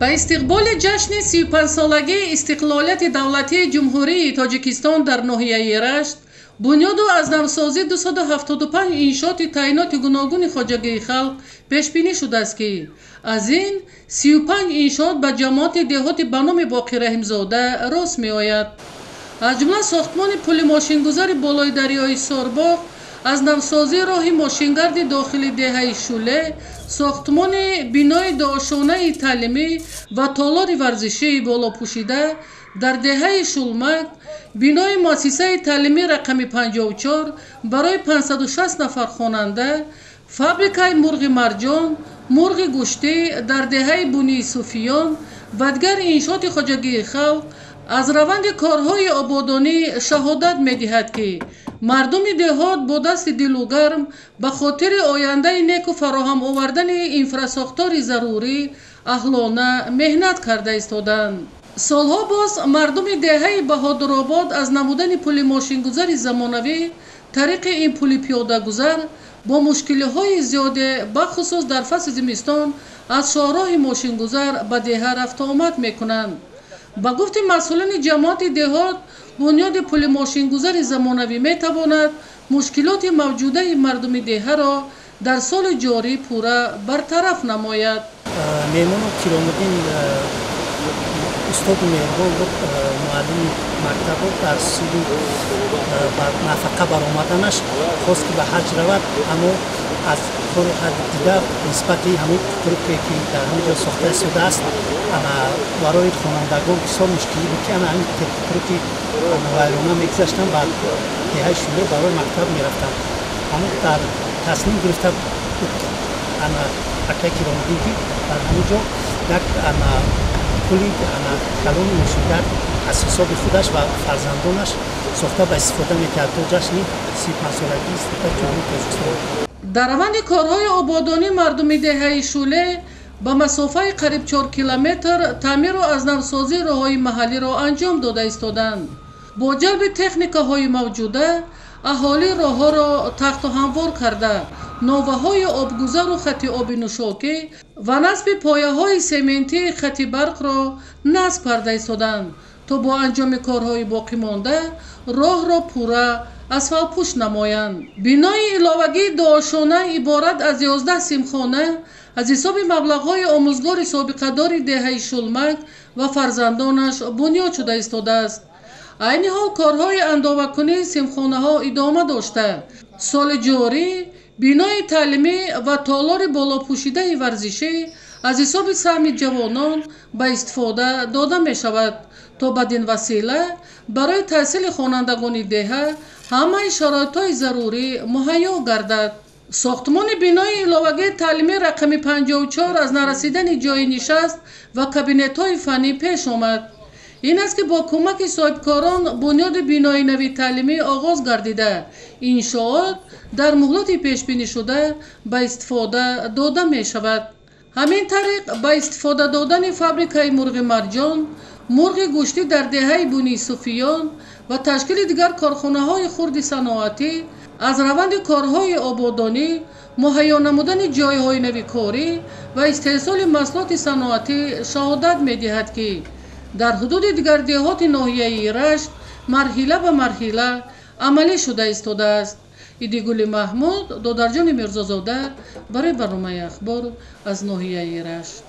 Ба истиқболи ҷашни 35-солагии истиқлолияти давлатии Ҷумҳурии Тоҷикистон дар ноҳияи Рашт бунёду аз навсозӣ 275 иншооти таъиноти гуногуни хоҷагии халқ пешбинӣ шудааст, ки аз ин 35 иншоот ба ҷамоати деҳоти ба номи Боқир Раҳимзода рост меояд. Аз ҷумла сохтмони пули мошингузари болои дарёи Сорбоғ, аз навсозии роҳи мошингарди дохили деҳаи Шӯле, сохтмони бинои дуошонаи таълимӣ ва толори варзишии болопӯшида дар деҳаи Шулмак, бинои муассисаи таълимӣ рақами 54 барои 560 нафар хонанда, фабрикаи мурғи марҷон, мурғи гӯштӣ дар деҳаи Бунии Суфиён ва дигар иншооти хоҷагии халқ аз раванди корҳои ободонӣ шаҳодат медиҳад, ки мардуми деҳот бо дасти дилу гарм ба хотири ояндаи неку фароҳам овардани инфрасохтори зарурӣ аҳлона меҳнат карда истоданд. Солҳо боз мардуми деҳаи Баҳодуробод аз намудани пули мошингузари замонавӣ тариқи ин пули пиёдагузар бо мушкилиҳои зиёде, бахусус дар фасли зимистон, аз шоҳроҳи мошингузар ба деҳа рафтуомад мекунанд. Ба гуфти масъулини ҷамоати деҳот, бунёди пули мошингузари замонавӣ метавонад мушкилоти мавҷудаи мардуми деҳаро дар соли ҷорӣ пурра бартараф намояд. Меҳмону Киромуддин устоди меҳрубон буд, муаллими мактаб буд. Дар синни нафақа баромаданаш хост, ки ба ҳаҷ равад, аммо аз кори ҳаҷ дида нисбати ҳамин туруке, ки дар ҳамин ҷо сохта истодааст, барои хонандагон бисёр мушкилӣ буд, ки ана ҳамин туруки вайрона мегузаштанд, ба деҳаи Шӯле барои мактаб мерафтанд. Ҳамин дар тасмим гирифта буд ана акай Киромуддин, ки дар ҳамин ҷо як ана пули ана калони мошингард аз ҳисоби худаш ва фарзандонаш сохта ба истифода метиҳад то ҷашни 35-солагии истиқлоли Ҷумҳурии Тоҷикистон. Дар раванди корҳои ободонӣ мардуми деҳаи Шӯле ба масофаи қариб 4 километр таъмиру аз навсозии роҳҳои маҳаллиро анҷом дода истоданд. Бо ҷалби техникаҳои мавҷуда аҳолӣ роҳҳоро тахту ҳамвор карда, новаҳои обгузару хати оби нӯшокӣ ва насби пояҳои сементии хати барқро насб карда истоданд, то бо анҷоми корҳои боқимонда роҳро пурра асфалтпӯш намоянд. Бинои иловагии дуошона иборат аз 11 симхона аз ҳисоби маблағҳои омӯзгори собиқадори деҳаи Шулмак ва фарзандонаш бунёд шуда истодааст. Айни ҳол корҳои андовакунии симхонаҳо идома дошта, соли ҷорӣ бинои таълимӣ ва толори болопӯшидаи варзишӣ аз ҳисоби саҳми ҷавонон ба истифода дода мешавад, то бадин васила барои таҳсили хонандагони деҳа ҳамаи шароитҳои зарурӣ муҳайё гардад. Сохтмони бинои иловагии таълимӣ рақами 54 аз нарасидани ҷойи нишаст ва кабинетҳои фаннӣ пеш омад. Ин аст, ки бо кӯмаки соҳибкорон бунёди бинои нави таълимӣ оғоз гардида, иншоот дар муҳлати пешбинишуда ба истифода дода мешавад. Ҳамин тариқ ба истифода додани фабрикаи мурғи марҷон, мурғи гӯштӣ дар деҳаи Бунии Суфиён ва ташкили дигар корхонаҳои хурди саноатӣ аз раванди корҳои ободонӣ, муҳайё намудани ҷойҳои нави корӣ ва истеҳсоли маҳсулоти саноатӣ шаҳодат медиҳад, ки дар ҳудуди дигар деҳоти ноҳияи Рашт марҳила ба марҳила амалӣ шуда истодааст. Идигули Маҳмуд, Додарҷони Мирзозода барои барномаи Ахбор аз ноҳияи Рашт.